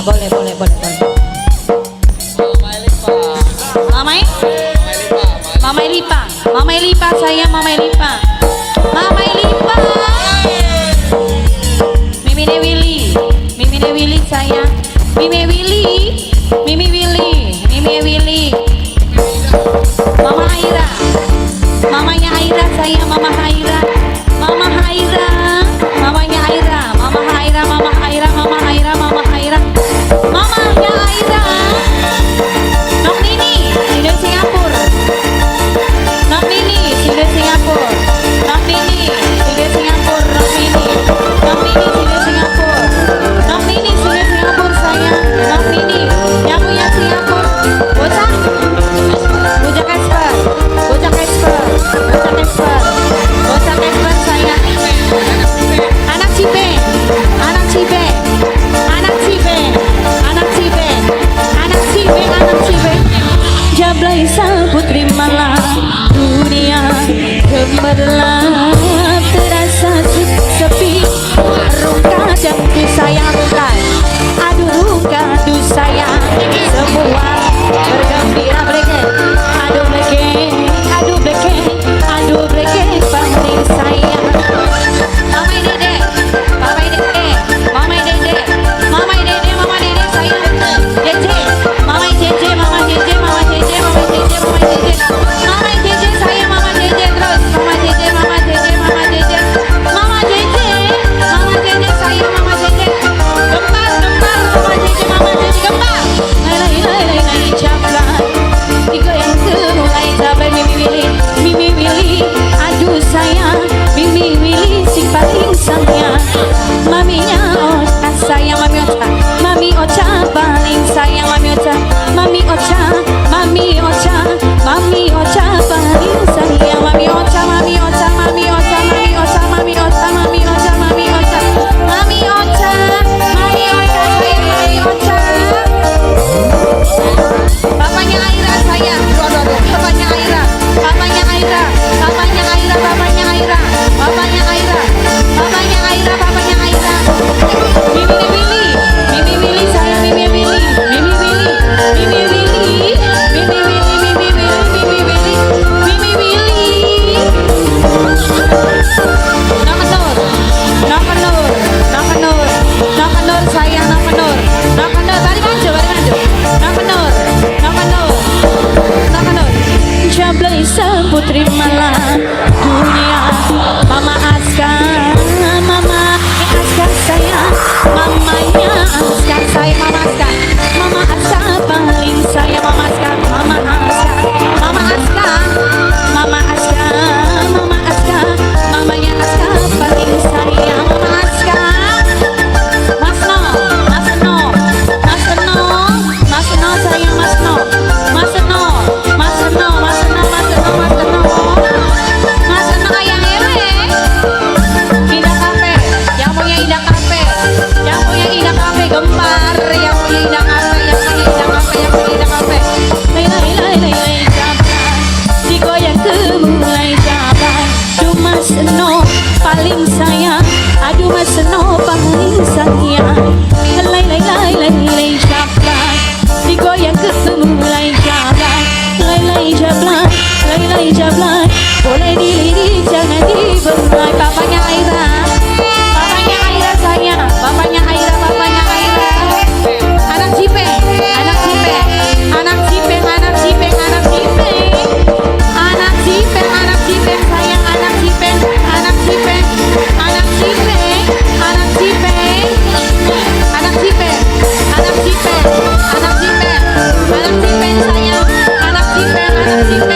Boleh, boleh, boleh, boleh. Mama Mama Elipa, Mama Elipa saya, Mama Elipa. Mama Elipa. Mimine Willy, Mimine Willy saya. Mimi Willy, Mimi Willy, Mimi Willy. Mama Aira. Mamanya Aira saya, Mama Aira. Mama Aira, mamanya Aira, Mama Aira, Mama Aira, Mama Aira, Mama Aira. Mamanya Aira. Nok Nini, sing dari Singapura. Nok Nini, sing dari Singapura. Nok Nini, sing dari Singapura, Nok Nini. Nok Nini, sing dari Singapura. Nok Nini, sing dari Singapura saya. Nok Nini, yang punya Singapura. Bocah. Bocah Casper. Bocah Casper. Bocah Casper. Bocah Casper saya. Anak Cipe. Anak Cipe. Anak Cipe. Anak Cipe. Anak Cipe, anak Cipe. Jablay putri malam, dunia gemerlap terasa sepi. Rungkat jatuh sayang, rungkat, aduh rungkat, aduh sayang. Semua bergembira bleke, aduh bleke, aduh bleke, aduh bleke paling sayang. Mama Dede, Mama Dede, Mama Dede, Mama Dede, Mama Dede sayang. Jeje, Mama Jeje, Mama Jeje, Mama Jeje, Mama Jeje, Mama Jeje, Mama Jeje saya, Mama Jeje terus, Mama Jeje, Mama Jeje, Mama Jeje, Mama Jeje, Mama Jeje saya, Mama Jeje. Gempar, gempar, Mama Jeje, Mama Jeje, gempar. Lai lai lai lai lai jablay, digoyang mulai jablay. Mimi Willy, Mimi Willy, aduh sayang, Mimi Willy sing paling sayang. Maminya Ocha sayang, Mami Ocha, Mami Ocha paling sayang, Mami Ocha, Mami Ocha, Mami Ocha, Mami Ocha paling sayang, Mami Ocha, Mami Ocha, Mami Ocha, Mami Ocha, Mami Ocha, Mami Ocha, Mami Ocha, Mami Ocha, Mami Ocha sayang, Mami Ocha. Papanya Aira saya, aduh, aduh, aduh. Papanya Aira, papanya Aira, papanya Aira, papanya Aira, papanya Aira, papanya Aira, papanya Aira. Mimi Willy, Mimi Willy saya, Mimi Willy, Mimi Willy, Mimi Willy, Mimi Willy, Mimi Willy, Mimi Willy, Mimi Willy. Nama Nur, Nama Nur, Nama Nur, Nama Nur saya, Nama Nur, Nama Nur, balik maju, balik maju. Nama Nur, Nama Nur, Nama Nur. Jablay putri malam dunia, Mama Aska, Mama Aska saya, mamanya Aska saya, Mama Aska, Mama Aska paling saya, Mama Aska, Mama Aska, Mama Aska, Mama Aska, Mama Aska, mamanya Aska paling sayang, Mama Aska. Mas No, Mas No, Mas No, Mas No sayang, Mas No, Mas No, Mas No, Mas No, Mas No, Mas No, Mas No ayang ewe. Indah Cafe, yang punya Indah Cafe, yang punya Indah Cafe gempar, yang punya Indah Cafe, yang punya Indah Cafe, yang punya Indah Cafe. Lai lai lai lai lai jablay, digoyang ke mulai jablay. Aduh Mas No paling sayang, aduh Mas No paling sayang. Lai lai lai lai lai jablay, digoyang ke mulai jablay. Lai lai jablay, lai lai jablay, boleh dilirik jangan dibelai. Papanya Aira, papanya Aira sayang, papanya Aira, papanya Aira. Anak Cipe, anak Cipe, anak Cipe, anak Cipe, anak Cipe, anak Cipe, anak Cipe sayang, anak Cipe, anak Cipe, anak Cipe, anak Cipe, anak Cipe, anak Cipe, anak Cipe, anak Cipe sayang, anak Cipe, anak Cipe.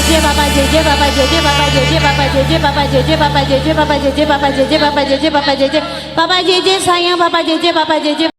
JJ, Papa JJ, Papa JJ, Papa JJ, Papa JJ, Papa JJ, Papa JJ, Papa JJ, Papa JJ, Papa JJ, Papa JJ, Papa JJ sayang, Papa JJ, Papa JJ.